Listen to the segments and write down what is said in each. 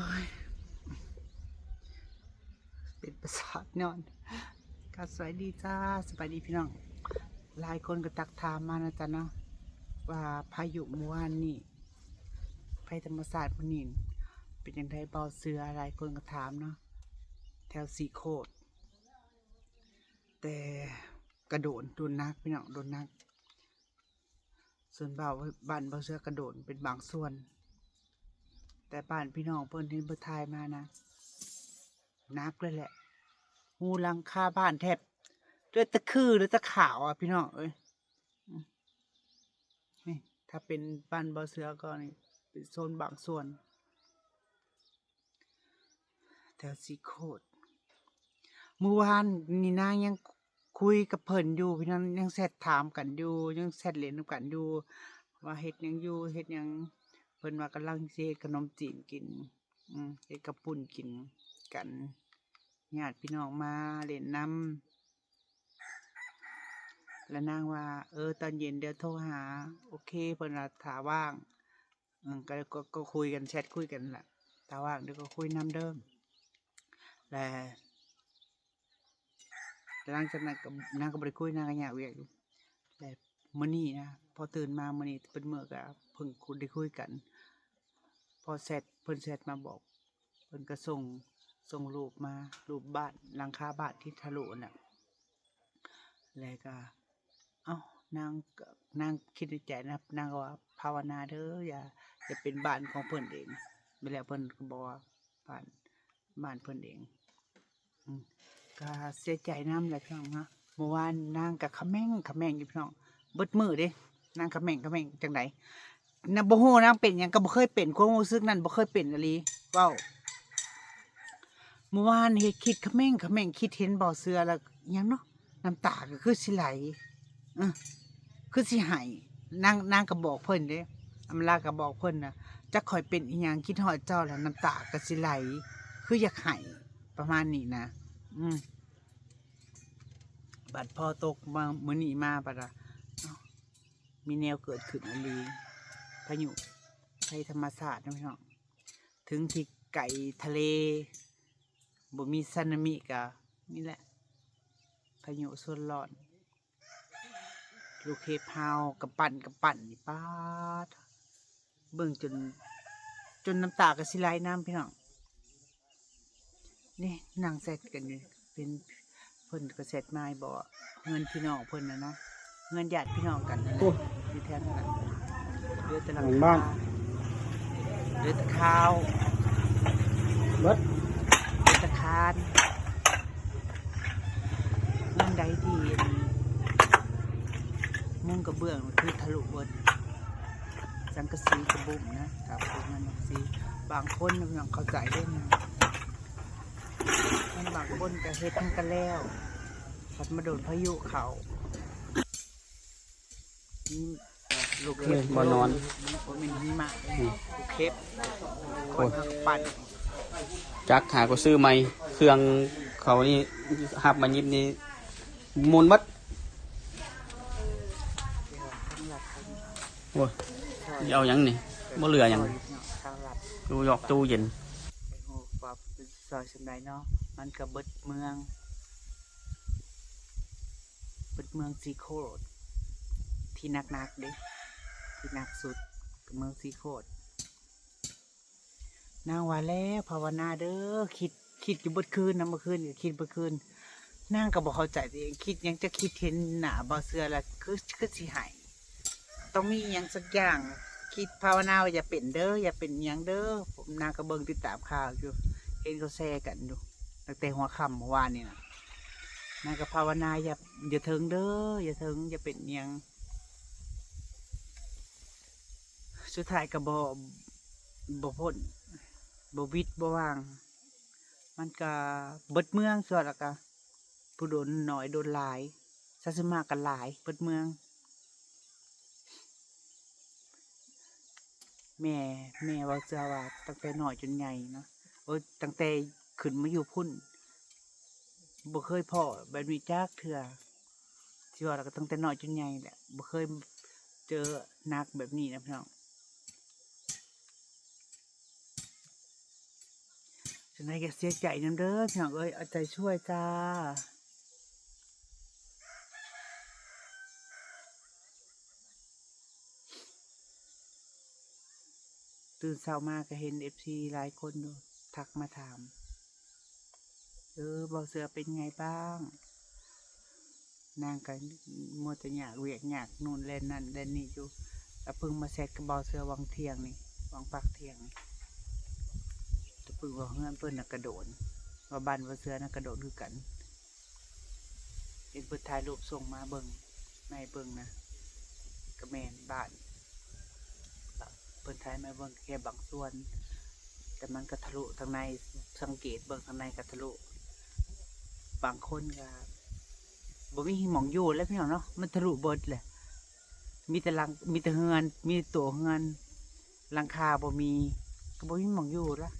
ໂອ້ຍ ເປັນປະສາດນອນ. ກະສະບາຍດີຈ້າ ສະບາຍດີພີ່ນ້ອງ. ຫຼາຍຄົນກໍທັກຖາມມານະຈ໊ະເນາະ ວ່າພາຍຸມື້ວານນີ້ ໄພທຳມະຊາດມື້ນີ້ເປັນຈັ່ງໃດ ເບົາເສືອ? ຫຼາຍຄົນກໍຖາມເນາະ ແຖວສີໂຄດ. ແຕ່ກະໂດນ ໂດນໜັກພີ່ນ້ອງ ໂດນໜັກ. ສ່ວນເບົາ ບ້ານເບົາເສືອກະໂດນເປັນບາງສ່ວນ ແຕ່ບ້ານພີ່ນ້ອງເພິ່ນທີ່ເພິ່ນຖ່າຍມານະ ໜັກເລີຍແຫຼະ. ຮູຫຼັງຄາບ້ານແທບເຫຼືອແຕ່ຄືເຫຼືອແຕ່ຂາວອະ ພີ່ນ້ອງເອີຍ. ອືມ ນີ້ ຖ້າເປັນບ້ານເບົາເສືອກໍນີ້ ເປັນໂຊນບາງສ່ວນ ແຖວສີໂຄດ. ມື້ວານນີ້ນາງຍັງຄຸຍກັບເພິ່ນຢູ່ ພີ່ນ້ອງ ຍັງແຊັດຖາມກັນຢູ່ ຍັງແຊັດຫຼິ້ນນຳກັນຢູ່ ວ່າເຮັດຫຍັງຢູ່ ເຮັດຫຍັງ. ເພິ່ນວ່າກຳລັງຊິເຮັດຂະໜົມຈີນກິນ ອືມ ເຮັດເຂົ້າປຸ້ນກິນກັນ ຍາດພີ່ນ້ອງມາຫຼິ້ນນຳ. ແລ້ວນາງວ່າ ເອີ ຕອນເຢັນດຽວໂທຫາ. ໂອເຄ ເພິ່ນວ່າຖ້າວ່າງ ເອີ ກໍ ກໍ ກໍຄຸຍກັນ ແຊັດຄຸຍກັນລະ ຖ້າວ່າງດຽວກໍຄຸຍນຳເດີ. ແລະ ຫຼັງຈາກນັ້ນກໍ ນາງກໍບໍ່ໄດ້ຄຸຍ ນາງກໍຍາກວຽກຢູ່. ແລະ ມື້ນີ້ນະ ພໍຕື່ນມາມື້ນີ້ເປັນມື້ ກໍເພິ່ງໄດ້ຄຸຍກັນ ພໍແຊັດ ເພິ່ນແຊັດມາບອກ ເພິ່ນກໍສົ່ງ ສົ່ງຮູບມາ ຮູບບ້ານ ຫຼັງຄາບ້ານທີ່ທະລຸນະ. ແລ້ວກໍ ເອົ້າ ນາງ ນາງຄິດໃນໃຈນະ ນາງກໍວ່າ ພາວະນາເດີ ຢ່າ ຢ່າເປັນບ້ານຂອງເພິ່ນເອງ. ແລ້ວເພິ່ນກໍບອກວ່າ ບ້ານ ບ້ານເພິ່ນເອງ. ອືມ ກໍເສຍໃຈນຳແຫຼະພີ່ນ້ອງເນາະ. ເມື່ອວານນາງກໍຂະແໝງຂະແໝງຢູ່ພີ່ນ້ອງ ເບິດມື້ເດ້ ນາງຂະແໝງຂະແໝງຈັ່ງໃດນະ ບໍ່ຮູ້ນາງເປັນຫຍັງ ກໍບໍ່ເຄີຍເປັນ ຄວາມຮູ້ສຶກນັ້ນບໍ່ເຄີຍເປັນອີ່ຫຼີ ເວົ້າ. ເມື່ອວານເຮັດ ຄິດຂະແໝງຂະແໝງ ຄິດເຫັນເບົາເສືອແລ້ວຫຍັງເນາະ ນ້ຳຕາກໍຄືຊິໄຫຼ ເອີ ຄືຊິໄຫ້. ນາງ ນາງກໍບອກເພິ່ນເດ້ ອຳມາລາກໍບອກເພິ່ນນະ ຈັກຂ້ອຍເປັນອີ່ຫຍັງ ຄິດຮອດເຈົ້າແລ້ວນ້ຳຕາກໍຊິໄຫຼ ຄືຢາກໄຫ້ ປະມານນີ້ນະ. ອືມ ບັດພໍຕົກມາມື້ນີ້ມາ ບັດວ່າ ເອົ້າ ມີແນວເກີດຂຶ້ນອີ່ຫຼີ ພາຍຸໄພທຳມະຊາດເນາະພີ່ນ້ອງ. ເຖິງທີ່ໄກທະເລ ບໍ່ມີສຸນາມິ ກະນີ້ແຫຼະ ພາຍຸໂຊນຮ້ອນ. ລູກເຫັບເຫົ່າກຳປັ່ນກຳປັ່ນນີ້ ປາດ ເບິ່ງຈົນ ຈົນນ້ຳຕາກໍຊິໄຫຼນຳພີ່ນ້ອງ. ນີ້ນັ່ງແຊັດກັນຢູ່ ເປັນ ເພິ່ນກໍແຊັດມາບອກ ເຮືອນພີ່ນ້ອງເພິ່ນນະນະ ເຮືອນຍາດພີ່ນ້ອງກັນນັ້ນແຫຼະ ໂອ້ ຢູ່ແຖວນັ້ນນະ ເຫຼືອແຕ່ຫຼັງຄາ ເຫຼືອແຕ່ຄາວ ເບິດ ເຫຼືອແຕ່ຄານ. ເຮືອນໃດທີ່ມຸງກະເບື້ອງຄືທະລຸເບິດ ສັງກະສີກະບຸ້ມນະ ກັບພວກນັ້ນຈັ່ງຊີ້. ບາງຄົນຍັງເຂົ້າໃຈເດ້ ມັນບາງຄົນກໍເຮັດມັນກໍແລ້ວ ພັດມາໂດນພາຍຸເຂົ້າ. ນີ້ ເອີ ລູກເຫັບ ເອີຍ ບໍ່ນອນ ບໍ່ແມ່ນຫິມະເດ້ ອືມ ລູກເຫັບ ໂອ້ຍ ຄົນເຮົາກໍປັ່ນ ຈັກຫາກໍຊື້ໃໝ່ ເຄື່ອງເຂົານີ້ ຮັບມາຍິບນີ້ ໝຸ່ນໝົດ. ໂອ້ຍ ຊິເອົາຫຍັງນີ້ ບໍ່ເຫຼືອຫຍັງ ຕູ້ຢອກຕູ້ເຢັນ ໄປຮູ້ວ່າເປັນຊອຍສ່ຳໃດເນາະ. ມັນກໍເບິດເມືອງ ເບິດເມືອງສີໂຄດ ທີ່ໜັກໆເດ້ ທີ່ໜັກສຸດກໍເມືອງສີໂຄດ. ນາງວ່າແລ້ວ ພາວະນາເດີ ຄິດ ຄິດຢູ່ເບິດຄືນນະ ເມື່ອຄືນກໍຄິດເບິດຄືນ. ນາງກໍບໍ່ເຂົ້າໃຈຕົວເອງ ຄິດຫຍັງ ຈະຄິດເຫັນໜ້າເບົາເສືອລະ ຄື ຄືຊິໄຫ້ ຕ້ອງມີອີ່ຫຍັງສັກຢ່າງ. ຄິດພາວະນາວ່າຢ່າເປັນເດີ ຢ່າເປັນຫຍັງເດີ. ນາງກໍເບິ່ງຕິດຕາມຂ່າວຢູ່ ເຫັນເຂົາແຊກັນຢູ່ ຕັ້ງແຕ່ຫົວຄ່ຳມື້ວານນີ້ນະ. ນາງກໍພາວະນາ ຢ່າ ຢ່າເຖິງເດີ ຢ່າເຖິງ ຢ່າເປັນຫຍັງ. ສຸດທ້າຍກໍບໍ່ ບໍ່ພົ້ນ ບໍ່ຫວິດບໍ່ຫວ່າງ ມັນກໍເບິດເມືອງ. ສ່ວນແລ້ວກໍ ຜູ້ໂດນໜ້ອຍໂດນຫຼາຍ ຊາວຊຶມາກໍຫຼາຍເບິດເມືອງ. ແມ່ ແມ່ເວົ້າເຊື່ອວ່າຕັ້ງແຕ່ນ້ອຍຈົນໃຫຍ່ເນາະ ໂອ້ຍ ຕັ້ງແຕ່ຂຶ້ນມາຢູ່ພຸ້ນ ບໍ່ເຄີຍພໍ້ແບບນີ້ຈັກເທື່ອ. ຊິວ່າແລ້ວກໍຕັ້ງແຕ່ນ້ອຍຈົນໃຫຍ່ແຫຼະ ບໍ່ເຄີຍເຈີໜັກແບບນີ້ນະພີ່ນ້ອງ. ຈັ່ງໃດກໍເສຍໃຈນຳເດີພີ່ນ້ອງເອີຍ ເອົາໃຈຊ່ວຍຈ້າ. ຕື່ນເຊົ້າມາກໍເຫັນເອັຟຊີຫຼາຍຄົນຢູ່ ທັກມາຖາມ ເອີ ບໍ່ເຊື່ອເປັນໄງບ້າງ? ນາງກໍມົວແຕ່ຍາກວຽກຍາກໂນ່ນແລ່ນນັ້ນແລ່ນນີ້ຢູ່ ລະເພິ່ງມາແຊັດກັບບໍ່ເຊື່ອຫວ່າງທ່ຽງນີ້ ຫວ່າງພັກທ່ຽງນີ້ ລະເພິ່ງວ່າເຮືອນເພິ່ນນະກະໂດນ ວ່າບ້ານບໍ່ເຊື່ອນະກະໂດນຄືກັນ. ເຫັນເພິ່ນຖ່າຍຮູບສົ່ງມາເບິ່ງ ມາໃຫ້ເບິ່ງນະ ກໍແມ່ນບ້ານ ເພິ່ນຖ່າຍມາເບິ່ງແຄ່ບາງສ່ວນ ແຕ່ມັນກໍທະລຸທາງໃນ ສັງເກດເບິ່ງທາງໃນກໍທະລຸ ບາງຄົນກໍບໍ່ມີໝ່ອງຢູ່ແລ້ວພີ່ນ້ອງເນາະ ມັນທະລຸເບິດແຫຼະ ມີແຕ່ຫຼັງ ມີແຕ່ເຮືອນ ມີຕົວເຮືອນ ຫຼັງຄາບໍ່ມີ ກໍບໍ່ມີໝ່ອງຢູ່ລະ.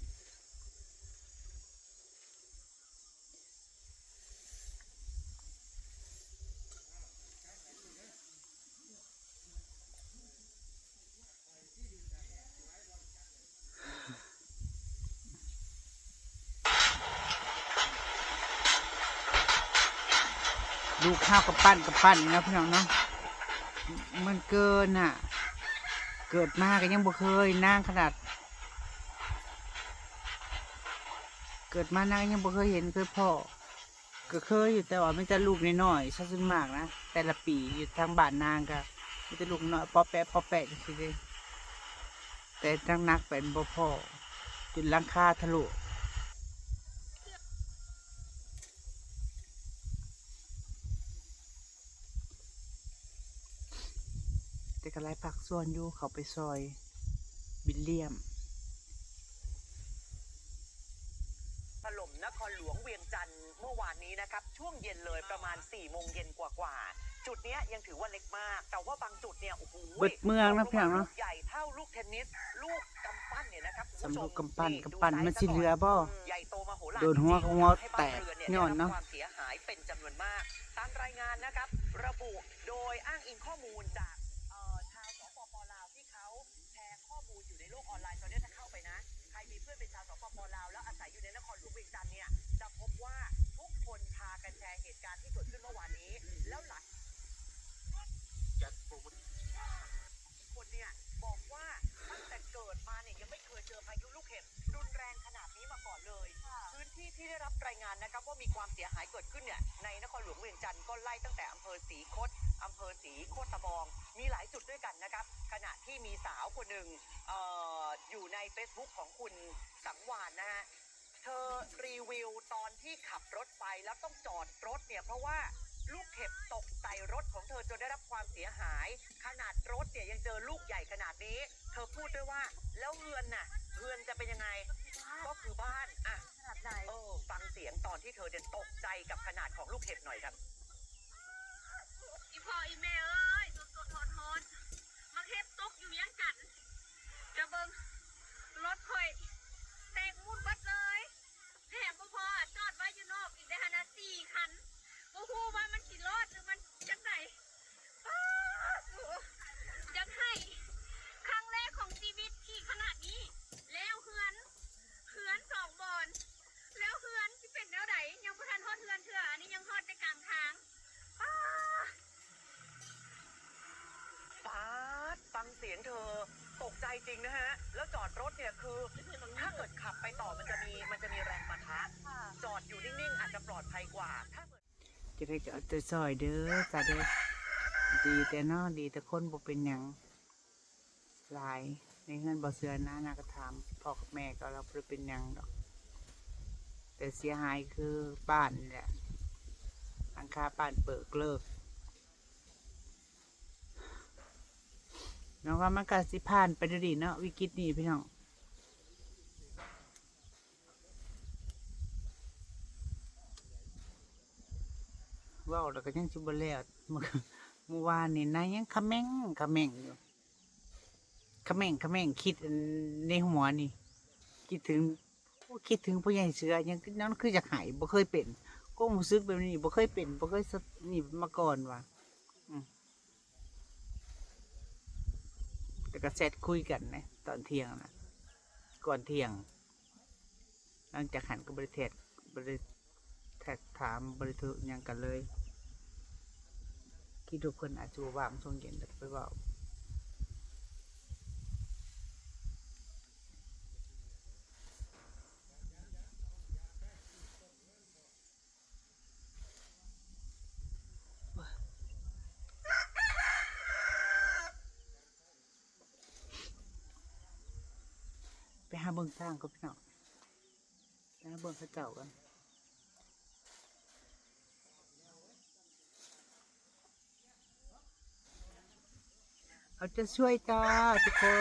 ລູກເຮົາກໍປັ່ນ ກໍປັ່ນນີ້ເນາະ ພີ່ນ້ອງເນາະ ມັນເກີນນະ ເກີດມາກໍຍັງບໍ່ເຄີຍ ນາງຂະໜາດ ເກີດມານາງຍັງບໍ່ເຄີຍເຫັນເຄີຍພໍ້ ກໍເຄີຍຢູ່ ແຕ່ວ່າມີແຕ່ລູກນ້ອຍໆ ຊະສ່ວນມາກນະ ແຕ່ລະປີຢູ່ທາງບ້ານນາງກໍມີແຕ່ລູກນ້ອຍ ປໍະແປະ ປໍະແປະ ຈັ່ງຊີ້ເດ້ ແຕ່ໜັກໆ ໄປບໍ່ພໍ້ ຈົນຫຼັງຄາທະລຸ. ແຕ່ກໍຫຼາຍພາກສ່ວນຢູ່ ເຂົ້າໄປຊ່ອຍບິນລຽມ. ถล่มนครหลวงเวียงจันทร์เมื่อวานนี้นะครับ ช่วงเย็นเลยประมาณสี่โมงเย็นกว่าๆ จุดเนี้ยยังถือว่าเล็กมาก แต่ว่าบางจุดเนี่ย โอ้โห เบิดเมืองนะพี่น้องเนาะ ลูกใหญ่เท่าลูกเทนนิส ลูกกำปั้นเนี่ยนะครับ คุณผู้ชม สำลูกกำปั้น นี่ กำปั้น ดูไซส์ มันสิเหลือบ่ ซะก่อน อืม ใหญ่โตมโหฬาร โดนหัว ทีเดียว ก็หัว ทำให้บ้านเรือนเนี่ย แตก ได้รับ ย้อนเนาะ ความเสียหายเป็นจำนวนมาก ตามรายงานนะครับ ระบุโดยอ้างอิงข้อมูลจาก เอ่อ ชาว สปป ลาว ที่เขาแชร์ข้อมูลอยู่ในโลกออนไลน์ ตอนนี้ถ้าเข้าไปนะ ใครมีเพื่อนเป็นชาว สปป ลาว แล้วอาศัยอยู่ในนครหลวงเวียงจันทร์เนี่ย จะพบว่าทุกคนพากันแชร์เหตุการณ์ที่เกิดขึ้นเมื่อวานนี้ แล้วหลาย คนเนี่ยบอกว่าตั้งแต่เกิดมาเนี่ยยังไม่เคยเจอพายุลูกเห็บรุนแรงขนาดนี้มาก่อนเลย ค่ะ พื้นที่ที่ได้รับรายงานนะครับว่ามีความเสียหายเกิดขึ้นเนี่ย ในนครหลวงเวียงจันทร์ก็ไล่ตั้งแต่อำเภอศรีคด อำเภอศรีโคตะบอง มีหลายจุดด้วยกันนะครับ ขณะที่มีสาวคนหนึ่ง เอ่อ อยู่ในเฟซบุ๊กของคุณสังวาลนะฮะ เธอรีวิวตอนที่ขับรถไปแล้วต้องจอดรถเนี่ย เพราะว่าลูกเห็บตกใส่รถของเธอจนได้รับความเสียหาย ขนาดรถเนี่ยยังเจอลูกใหญ่ขนาดนี้ เธอพูดด้วยว่า แล้วเฮือนน่ะ เฮือนจะเป็นยังไง ก็คือบ้าน อ่ะ ขนาดไหน เออ ฟังเสียงตอนที่เธอเนี่ยตกใจกับขนาดของลูกเห็บหน่อยครับ อีพ่ออีแม่เอ้ย สดๆ ร้อนๆ บักเห็บตกอยู่เวียงจันทน์ จะเบิ่ง รถข่อยแตกหมุนเบิดเลย แถมบ่พอ จอดไว้อยู่นอกอีกเด้หั่นนะ สี่คัน บ่ฮู้ว่ามันสิรอดหรือมันจั่งใด ป๊าด โอ้ อยากไห้ ครั้งแรกของชีวิตที่ขนาดนี้ แล้วเฮือน เฮือนสองบอน แล้วเฮือนสิเป็นแนวใด ยังบ่ทันฮอดเฮือนเทื่อ อันนี้ยังฮอดแต่กลางทาง ป๊าด ป๊าด ฟังเสียงเธอ ตกใจจริงนะฮะ แล้วจอดรถเนี่ย คือ ถ้าเกิดขับไปต่อ มันจะมี มันจะมีแรงปะทะ ค่ะ จอดอยู่นิ่งๆ อาจจะปลอดภัยกว่า ถ้าเกิด จั่งใด๋ก็เอาใจช่วยเด้อจ้าเด้อ ดีแต่เนาะ ดีแต่คนบ่เป็นหยัง ຫຼาย ในเฮือนบ่เชื่อนะ นางก็ถามพ่อกับแม่ก็ ลาวบ่ได้เป็นหยังดอก แต่เสียหายคือบ้านนี่แหละ หลังคาบ้านเปิกเลิก น้องว่ามันก็สิผ่านไปด้วยดีเนาะ วิกฤตนี้พี่น้อง เว้าแล้วก็ยังสิบ่แล้ว มื้อ มื้อวานนี่นางยังขะแม่งขะแม่งอยู่ ขะแม่งขะแม่ง คิดในหัวนี่ คิดถึง โอ้ คิดถึงพ่อใหญ่เสือ ยัง ยังคืออยากไห้ บ่เคยเป็น ความรู้สึกแบบนี้บ่เคยเป็น บ่เคยสะ นี่มาก่อนว่า อืม แต่ก็แชตคุยกันนะ ตอนเที่ยงนะ ก่อนเที่ยง ຫຼັງຈາກຫັ້ນກໍບໍ່ໄດ້ແທດ ບໍ່ໄດ້ແທດຖາມ ບໍ່ໄດ້ໂທຫຍັງກັນເລີຍ. ຄິດວ່າເພິ່ນອາດຈະບໍ່ວ່າງ ຊ່ວງເຢັນແລ້ວໄປເວົ້າ. ໄປຫາເບິ່ງຊ້າງກ່ອນພີ່ນ້ອງ ໄປຫາເບິ່ງເຂົາເຈົ້າກ່ອນ. ເອົາໃຈຊ່ວຍຈ້າທຸກຄົ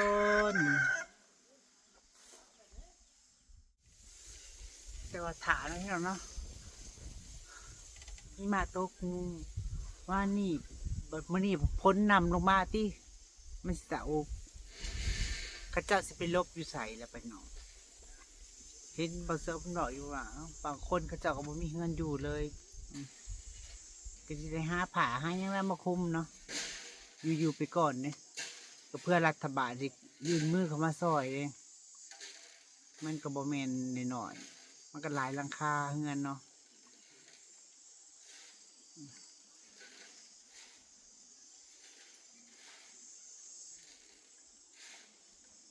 ນ. ແຕ່ວ່າຖ້າແລ້ວເນາະ ຫິມະຕົກມື້ວານນີ້ ບັດມື້ນີ້ຝົນນຳລົງມາຕິ ມັນຊິຕາອົກ. ເຂົາເຈົ້າຊິໄປຫຼົບຢູ່ໃສລະ ໄປນອນ? ເຫັນບ່າວເສືອເພິ່ນເວົ້າຢູ່ວ່າ ເອົ້າ ບາງຄົນເຂົາເຈົ້າກໍບໍ່ມີເຮືອນຢູ່ເລີຍ ອືມ ກໍຊິໄດ້ຫາຜ້າຫາຫຍັງແລ້ວມາຄຸມເນາະ ຢູ່ໆໄປກ່ອນເດ້ ກໍເພື່ອລັດຖະບານຊິຍື່ນມືເຂົ້າມາຊ່ອຍເດ້. ມັນກໍບໍ່ແມ່ນນ້ອຍໆ ມັນກໍຫຼາຍຫຼັງຄາເຮືອນເນາະ.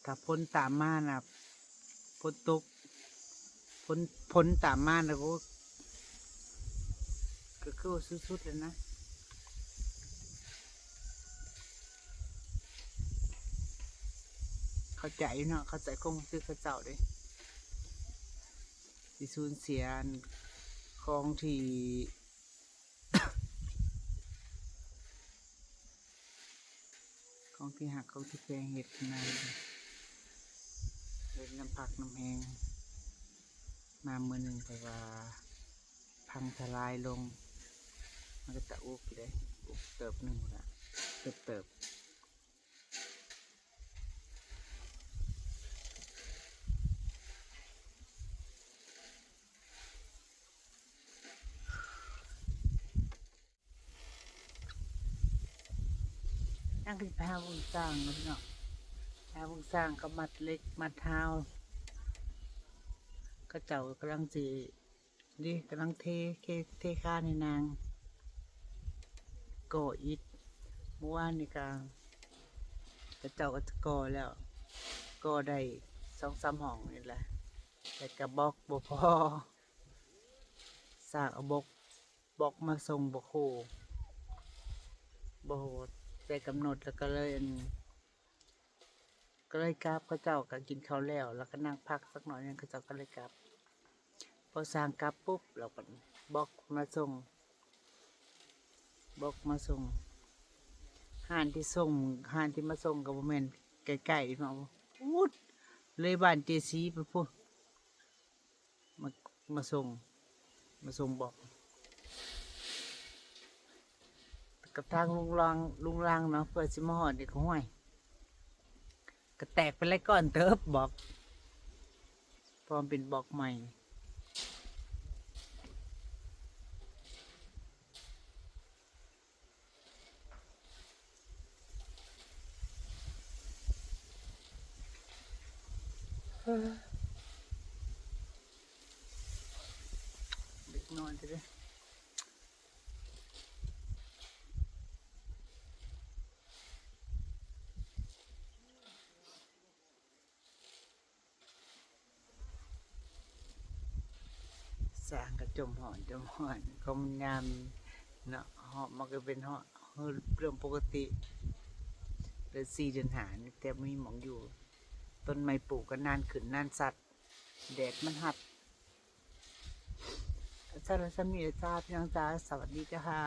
ຖ້າຝົນຕາມມານະ ຝົນຕົກ ຝົນ ຝົນຕາມມານະ ໂອ້ ກໍຄືວ່າສຸດໆແລ້ວນະ. ເຂົ້າໃຈຢູ່ເນາະ ເຂົ້າໃຈຄວາມຮູ້ສຶກເຂົາເຈົ້າເດ້ ທີ່ສູນເສຍ ອັນ ຂອງທີ່ ຂອງທີ່ຮັກຂອງທີ່ແພງເຮັດຂຶ້ນມາ ເຮັດນ້ຳພັກນ້ຳແຮງມາ ມື້ໜຶ່ງ ແຕ່ວ່າພັງທະລາຍລົງ ມັນກໍຕະອຸກຢູ່ເດ້ ອຸກເຕີບໜຶ່ງພຸ້ນລະ ເຕີບໆ. ນາງກໍຊິໄປຫາເບິ່ງຊ້າງເນາະພີ່ນ້ອງ ຫາເບິ່ງຊ້າງກໍມັດເຫຼັກມັດຮາວ ເຂົາເຈົ້າກຳລັງຊິ ນີ້ກຳລັງເທ ເທ ເທຄານໃຫ້ນາງ ກໍ່ອິດ. ເມື່ອວານນີ້ກະ ເຂົາເຈົ້າກໍຈະກໍ່ແລ້ວ ກໍ່ໄດ້ສອງສາມຫ້ອງນີ້ແຫຼະ ແຕ່ກະບລັອກບໍ່ພໍ ສ້າງເອົາບລັອກ ບລັອກມາສົ່ງບໍ່ໂຄ ບໍ່ໄດ້ກຳນົດ ແລ້ວກໍເລີຍ ອັນ ກໍເລີຍກັບ ເຂົາເຈົ້າກໍກິນເຂົ້າແລ້ວ ແລ້ວກໍນັ່ງພັກສັກໜ້ອຍໜຶ່ງ ເຂົາເຈົ້າກໍເລີຍກັບ. ພໍສ້າງກັບປຸບ ແລ້ວກໍບລັອກມາສົ່ງ ບລັອກມາສົ່ງ ຮ້ານທີ່ສົ່ງ ຮ້ານທີ່ມາສົ່ງກໍບໍ່ແມ່ນໃກ້ໆເນາະ ພຸ້ນ ເລີຍບ້ານເຈສີໄປພຸ້ນ. ມາ ມາສົ່ງ ມາສົ່ງບລັອກ ກັບທາງລຸງລັງ ລຸງລັງເນາະ ເພື່ອຊິມາຮອດນີ້ກໍ ຫ້ວຍ ກໍແຕກໄປຫຼາຍກ້ອນເຕີບບລັອກ ເພາະມັນເປັນບລັອກໃໝ່. ເດັກນ້ອຍເດ້ ຊ້າງກໍຈົມຮ້ອນ ຈົມຮ້ອນ ຂອງມັນຍາມເນາະ ເຫາະມັນກໍເປັນເຫາະເລື່ອງປົກກະຕິ ເດືອນສີ່ເດືອນຫ້ານີ້ແທບບໍ່ມີໝ່ອງຢູ່ ຕົ້ນໄມ້ປູກກໍນານຂຶ້ນນານສັດ ແດດມັນຮັດ. ສຳລັບສ່ຳນີ້ເດີຈ້າ ພີ່ນ້ອງຈ້າ ສະຫວັດດີເຈົ້າຄ່າ.